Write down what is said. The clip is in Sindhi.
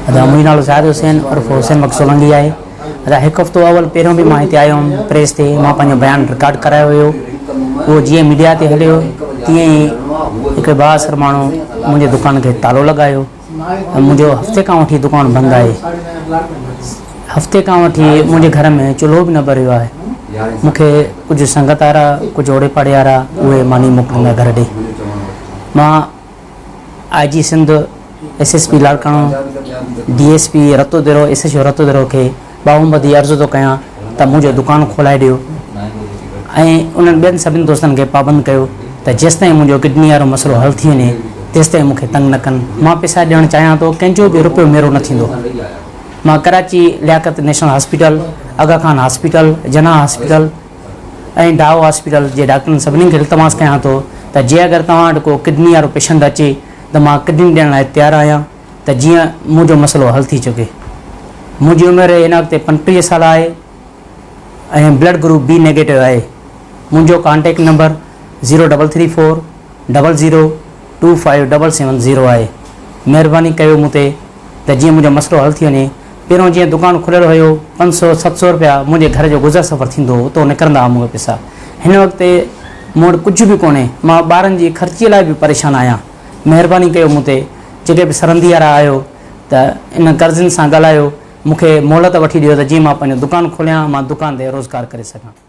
ادا منهنجو نالو زاهد حسين عرف حسين بخش سولنگي آهي. ادا هڪ هفتو اول پهريون به مان هتي آيو هيم پريس تي مان پنهنجو بيان رڪارڊ ڪرايو هيو اهو جيئن ميڊيا تي هليو تيئن ئي هڪ بااثر ماڻهو منهنجي دڪان کي تالو لڳايو ۽ منهنجو هفتي کان وٺي دڪان بند آهي هفتي کان وٺي منهنجي گهر ۾ چلهو به نه ٻريو آهي مون کي ڪجهه سنگت وارا ڪجهه اوڙي پاڙي وارا اهي ماني موڪليندا گهر ڏي مان I G Sindh, S S P Larkana, D S P Ratodero, S H O Ratodero کي ٻانهون ٻڌي عرض ٿو ڪيان ته منهنجو دڪان کولائي ڏيو ۽ انهن ٻين سڀني دوستن کي پابند ڪيو ته جيستائين منهنجو ڪڊني وارو مسئلو حل ٿي وڃي تيستائين مون کي تنگ نه ڪن. مان پئسا ڏيڻ چاهيان ٿو ڪنهن جو به روپيو ميرو نه ٿيندو. مان Karachi Liaquat national hospital, Aga Khan hospital, Jinnah hospital, ۽ Dow hospital جي ڊاڪٽرن سڀني کي التماس ڪيان ٿو ته جي اگر توهان وٽ ڪو ڪڊني وارو پيشنٽ اچي ته مان ڪڊني ڏيڻ لاء تيار آهيان ته جيئن منهنجو مسئلو حل ٿي چڪي. منهنجي عمر هن وقت 35 سال آهي ۽ بلڊ گروپ بي نيگيٽو آهي. منهنجو contact number zero double three four double zero two five double seven zero آهي. مهرباني ڪيو مون تي ته جيئن منهنجو مسئلو حل ٿي وڃي. پهريون جيئن دڪان کليل هيو پنج سو ست سو رپيا منهنجي گهر جو گذر سفر ٿيندو هو اتو نڪرندا هئا مون کي پئسا. هن وقت مون وٽ ڪجهه به ڪونهي مان ٻارن جي خرچي لاء به پريشان آهيان. مهرباني ڪيو مون تي جيڪي به سرندي وارا آهيو ته انهن قرضين سان ڳالهايو مون کي مهلت وٺي ڏيو ته جيئن مان پنهنجو دڪان کوليان مان دڪان تي روزگار ڪري سگهان.